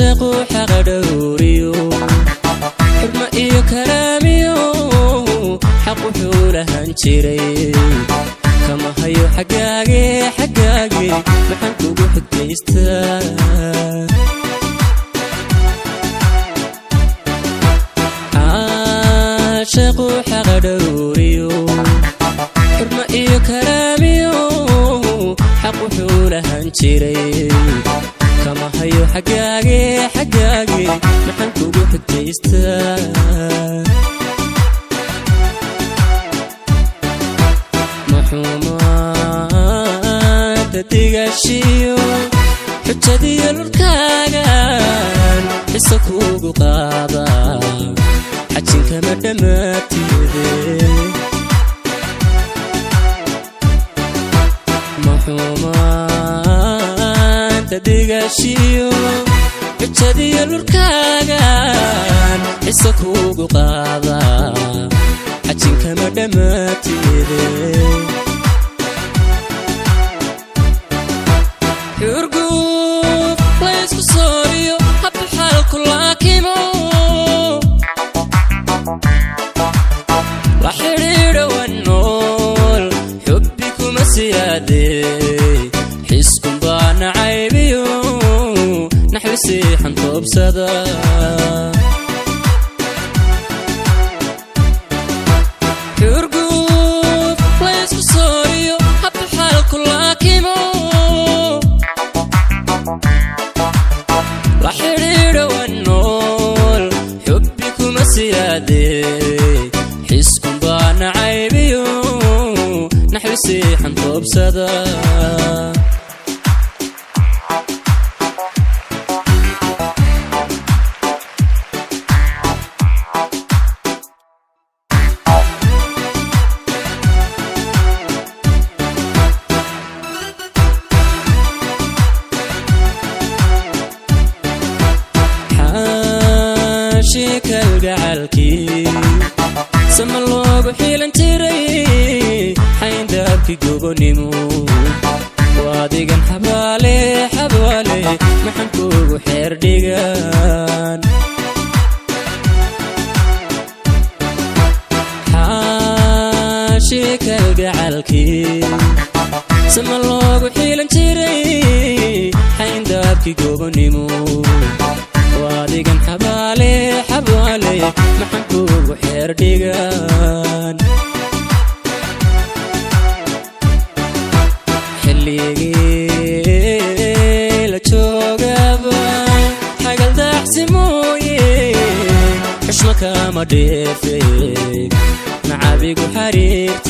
Caashaqu xaqa dhowriyo, xurmo iyo karaamiyo, xaq wuxuu lahan jiray kama hayo xaggaage, xaggaage maxaan kugu xujaystaa? Caashaqu xaqa dhowriyo, xurmo iyo karaamiyo, xaq wuxuu lahan jiray kama hayo xaggaage, xaggaage maxaan kugu xujaystaa? Maxuumaanta digashiyo xujadiyo lurkaagan xiso kuugu qaada, xajinkama dhammaatide. Maxuumaanta digashiyo xujadiyo lurkaagan xiso kuugu qaada, xajinkama dhammaatide. Xurguuf laysku sooriyo habba xaalku laakimo, la xidhiidha wan nool, xubbi kuma siyaadee, xiskun baa nacaybiyo naxwi siixan toobsada. Xurguuf laysku sooriyo habba xaalku laakimo, la xidhiidha wan nool, xubbi kuma siyaadee, xiskun baa nacaybiyo naxwi siixan toobsada. Xaashi kalgacalkii sama loogu xiilan jiray, xayndaabkii gobonimo waadigan xabaale, xabaale maxaan kuugu xeer dhigan? Xaashi kalgacalkii sama loogu xiilan jiray, xayndaabkii gobonimo waadigan xabaale, xabaale maxaan kuugu xeer dhigan? Xilligii la joogaba xagaldaaxsi mooye xushmo kama dheefe, macabigu xariirta.